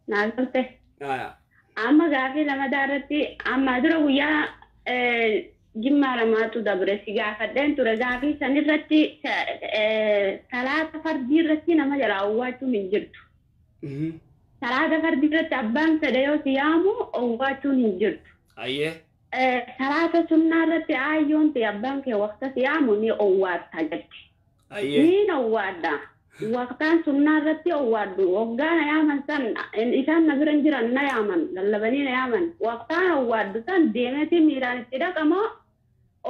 Naa galte. Amma gaafii lamadaa irratti amma dura guyyaa jimmaa lamaatu dabre si gaafadheen ture gaafii san irratti salaata fardii irratti nama jalaa owwaachuun hin jirtu. Salaata fardii irratti abbaan fedhe yoo si yaamu owwaachuun hin jirtu. Salaata sunnaa irratti aayyoon ta'e abbaan kee waqta si yaamu ni owwaatta jetti. Ni owwaadha. Waqtaan sunnaa irratti owwaadhu. Waggaa na yaaman san isaan na bira hin jiran na yaaman lallabanii na yaaman. Waqtaan owwaadhu san deemeeti miilaan itti dhaqamoo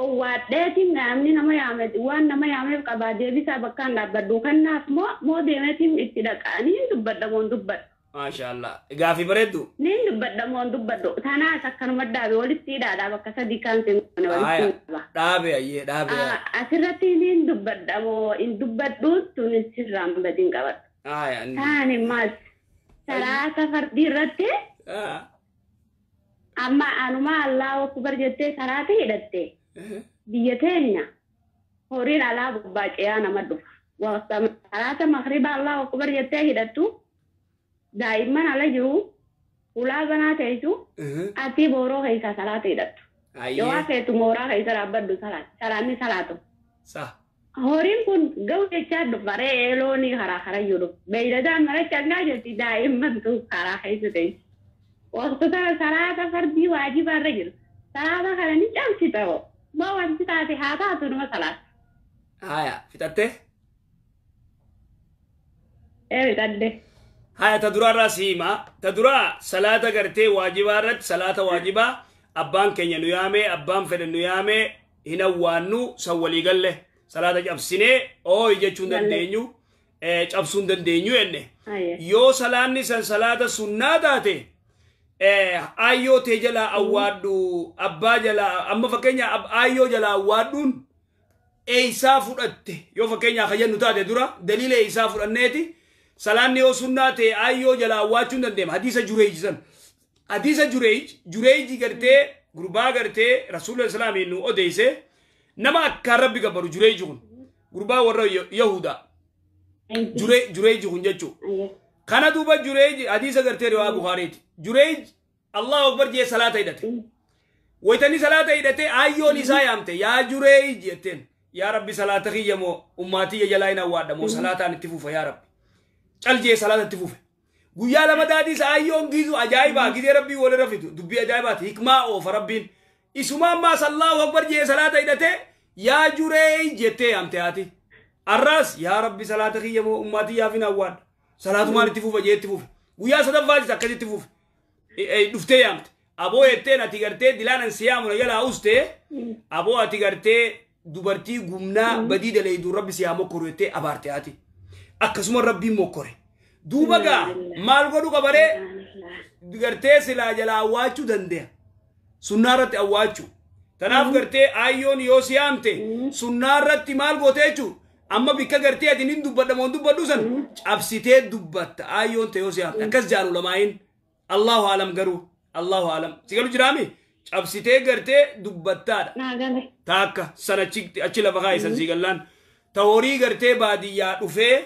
owwaadheeti namni nama yaame waan nama yaameef qabaa deebisaa bakkaan dhaabbadhu. Kanaaf moo deemeeti itti dhaqa niin dubbadha moo hin dubbadhu. Maashaallah. Gaafii bareeddu. Niin dubbadha moo hin dubbadhu. Tanaas akkanuma dhaabe walitti hidhaadha bakka sadii kan seenuu walitti hidhaa. Dhaabe ayyee dhaabe. Asirratti niin dubbadha moo hin dubbadhu tun sirraan badiin qabadhu. Taani maas salaata fardii irratti amma anuma Allahu akbar jettee salaata hidhatte biyya teenya horiin alaa gubbaa ce'aa nama dhufa. Salaata magriba Allahu akbar jettee hidhattu daa'imman ala jiru ulaa banaa teessu ati booroo keessaa salaata hidhattu. Yoo feetu mooraa keessa dhaabbadhu salaanni salaatu. Horiin kun ga'u jechaa dhufa re'ee loonii karaa karayyuu dhufa. Beeyladaan mara cangaa jirti daa'immantu karaa keessa teessu. Waqtoota salaata fardii waajibaa irra jiru. Salaata kana ni cabsita hoo. Moo wanti taate haa taatu numa salaata. Haya fixattee? Ee fixadde. Haya ta duraarraa si hima. Ta duraa salaata gartee waajibaa irratti salaata waajibaa abbaan keenya nu yaamee abbaan fedhe nu yaamee hin awwaannu san walii galle salaata cabsinee ooyi jechuu hin dandeenyu cabsuu hin dandeenyu jenne. Yoo salaanni san salaata sunnaa taate aayyoo tee jalaa awwaadhu abbaa jalaa amma fakkeenya aayyoo jalaa awwaadhuun eeysaa fudhatte yoo fakkeenyaa ka jennu taate dura daliila eeysaa fudhanneeti salaanni yoo sunnaa ta'e aayyoo jalaa awwaachuu hin dandeema. Hadiisa Jureej san. Hadiisa Jureej, Jureeji gartee gurbaa gartee Rasuulli Islaamiin nu odeeyse nama akkaan Rabbi gabbaru Jureeji kun gurbaa warra Yahudaa. Jureeji kun jechuu. Kana duuba Jureeji hadiisa gartee riwaa Buhaariiti. Jureej Allahu Akbar jee salaata hidhate. Waytanii salaata hidhate aayyoon isaa yaamte yaa Jureej jetteen. Yaa Rabbi salaata kiyya moo ummaatiyya jalaa hin awwaadha moo salaataan itti fufa yaa Rabbi. Cal jee salaata itti fufe. Guyyaa lama daadiis aayyoon giizu ajaa'ibaa gizee Rabbii walirra fidu dubbii ajaa'ibaati hikmaa oofa Rabbiin. Isuma ammaas Allahu Akbar jee salaata hidhate yaa Jureej jettee yaamte haati. Arraas yaa Rabbi salaata kiyya moo ummaatiyyaaf hin awwaadha. Salaatumaan itti fufa jee itti fufe. Guyyaa sadaffaatis akkasitti fufe. Dhuftee yaamte. Aboo jetteen ati gartee dilaanan si yaamu na jalaa ustee aboo ati gartee dubartii gumnaa badii daleeydu Rabbi si haa mokkoru jettee abaarte haati. Akkasuma Rabbiin mokkore. Duuba gaa maal godhu qabaree gartee silaa jalaa awwaachuu dande'a. Sunnaa irratti awwaachuu. Tanaaf gartee aayyoon yoo si yaamte sunnaa irratti maal goote jechuudha. Amma bikka gartee ati nin dubbadha moo dubbadhu san cabsitee dubbatta aayyoon ta'e yoo si yaamte. Akkas jaalu lamaayin. Allahu alam garuu. Allahu alam. Si galu jiraami? Cabsitee gartee dubbattaadha. Taakka san achi lafa kaa'isan si gallaan. Ta horii gartee baadiyyaa dhufee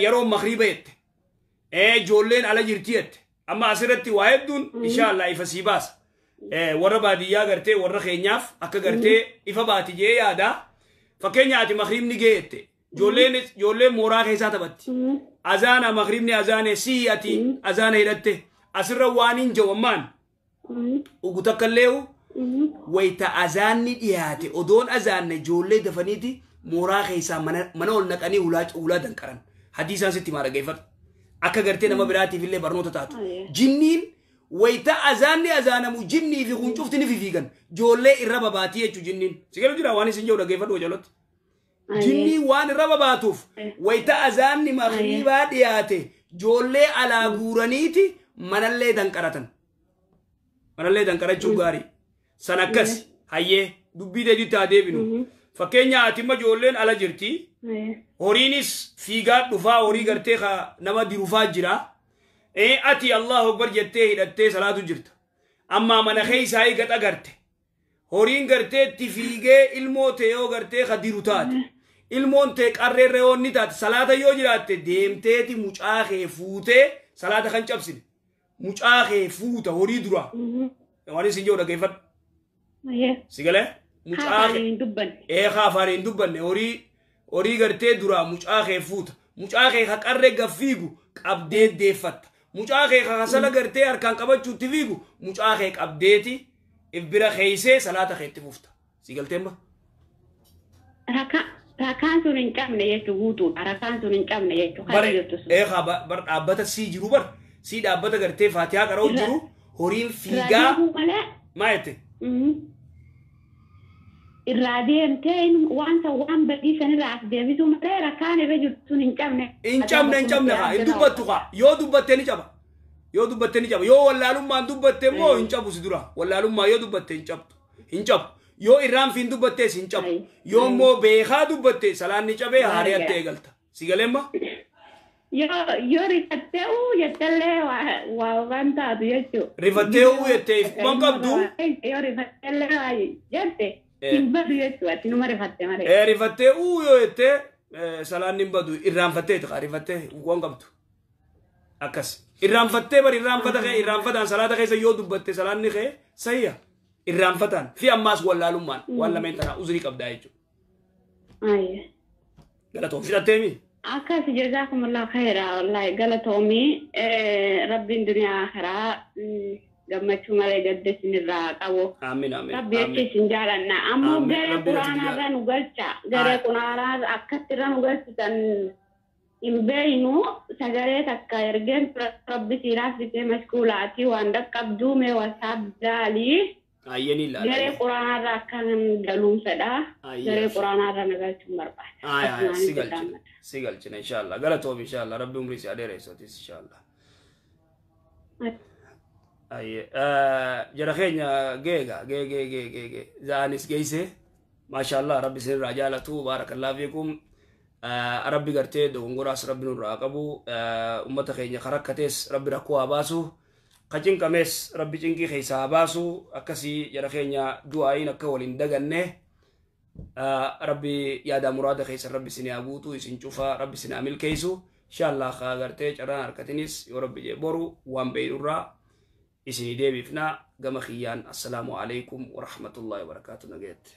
yeroo magriiba jette. Ijoolleen ala jirti jette. Amma asirratti waa hedduun inshaallah ifa sii baasa. Warra baadiyyaa gartee warra keenyaaf akka gartee ifa baati jee yaada. Fakkeenya ati magriibni ga'e jette. Ijoolleen mooraa keessaa taphatti. Azaana magriibni azaane sii ati azaana hidhatte. Asirra waan hin jiru ammaan. Ugu takka illee wayita azaanni dhiyaate odoon azaanne ijoollee dafaniiti mooraa keessaa mana ol naqanii hulaa danqaran. Hadiisaan sitti maa dhaggeeffadhu. Akka gartee nama biraatiif illee barnoota taatu. Jinniin wayita azaanni azaanamu jinnii fi kuncufti ni fiigan. Ijoollee irra babaatii jechuun jinniin. Si galu jira waan isin jiru dhaggeeffadhu wajalotti. Jinnii waan irra babaatuuf wayita azaanni magriibaa dhiyaate ijoollee alaa guuraniiti manallee danqaratan. Manallee danqarachuu gaarii. San akkas hayyee dubbii deebiitti haa deebinu. Fakkeenya ati imma ijoolleen ala jirti. Horiinis fiigaa dhufaa horii gartee nama dirufaa jira. Ati Allahu Akbar jettee hidhattee salaatu jirta. Amma mana keessaa gad agarte. Horiin gartee itti fiigee ilmoo ta'e yoo gartee ka diru taate. Ilmoon ta'e qarreerra yoo inni taate salaata yoo jiraatte deemteeti mucaa kee fuutee Salaata kan cabsine. Mucaa kee fuuta horii dura. Waan isin jedhu dhaggeeffadhu. Si galee? Mucaa kee. Afaan hin dubbanne horii gartee dura mucaa kee fuuta. Mucaa kee haqarree gaffiigu qabdee deeffatta. Mucaa kee hasala gartee harkaan qabachuutti fiigu mucaa kee qabdeeti if bira keeysee salaata keetti fufta. Si galteen ba? Rakaan sun hin cabne jechuun guutuudha. Rakaan sun hin cabne jechuun. Eegaa bar dhaabbata sii jiru bar sii dhaabbata gartee faatihaa qara'u jiru horiin fiigaa. Maa jette? Irraa deemtee waan badii sanirraa as deebisuu malee rakaan irra jirtu sun hin cabne. Hin cabne haa hin dubbattu haa yoo dubbatte ni caba. Yoo dubbatte ni caba yoo wallaalummaan dubbatte immoo hin cabu si dura wallaalummaa yoo dubbatte hin cabtu hin cabu yoo irraanfiin dubbattees hin cabu yoo immoo beekaa dubbatte salaanni cabee haariyaatti eegalta si galeemma. Yoo rifattee jettellee waan taatu jechuudha. Rifattee jettee waan qabdu. Yoo rifatteellee waa jette. Hin badu jechuudha ati numa rifatte malee. Rifattee yoo jettee salaanni hin badu irraanfatteeti haa rifattee waan qabdu. Akkas irraanfattee bari irraanfata kee irraanfataan salaata keessa yoo dubbatte salaanni kee sayya irraanfataan fi ammaas wallaalummaan waan lameen tanaa uzrii qabdaa jechuudha. Galatoom fudhatteemi. Akkas jazaakumullahu khayra wallahi galatoomii rabbiin duniyaa akhiraa gammachuu malee gadda isinirraa qabu. Amiin amiin. Rabbi achi isin jaalanna. Ammoo garee quraanarra nu galcha. Garee quraanaa akkatti irra nu galchitan hin beeynu sagalee takka ergeen rabbi siiraaf bitee mashkuulaatii waan dhaqqabduu mee wasaap daalii. Ayyanii ilaala. Garee quraanarra akkan galuun fedha. Garee quraanarra na galchuun barbaada. Si galchina. Si galchina inshallah. Galatoom inshallah. Rabbi umrii si adeeressotis inshallah. Ayyee jara keenya geega gee zaanis geesse maashaallah rabbi isinirraa jaalatu baarakallahu fiikum rabbi gartee dogongoraas rabbi nurraa qabu ummata keenya karakkatees rabbi rakkoo haa baasu ka cinqamees rabbi cinqii keessa haa baasu akkasii jara keenya du'aayin akka waliin daganne rabbi yaada muraada keessa rabbi isin haa guutu isin cufa rabbi isin haa milkeessu inshallah kaa gartee carraan harkatinis yoo rabbi jee boru waan beeynurraa isinii deebifna gama kiyyaan assalaamu alaikum warahmatullahi wabarakaatu nageette.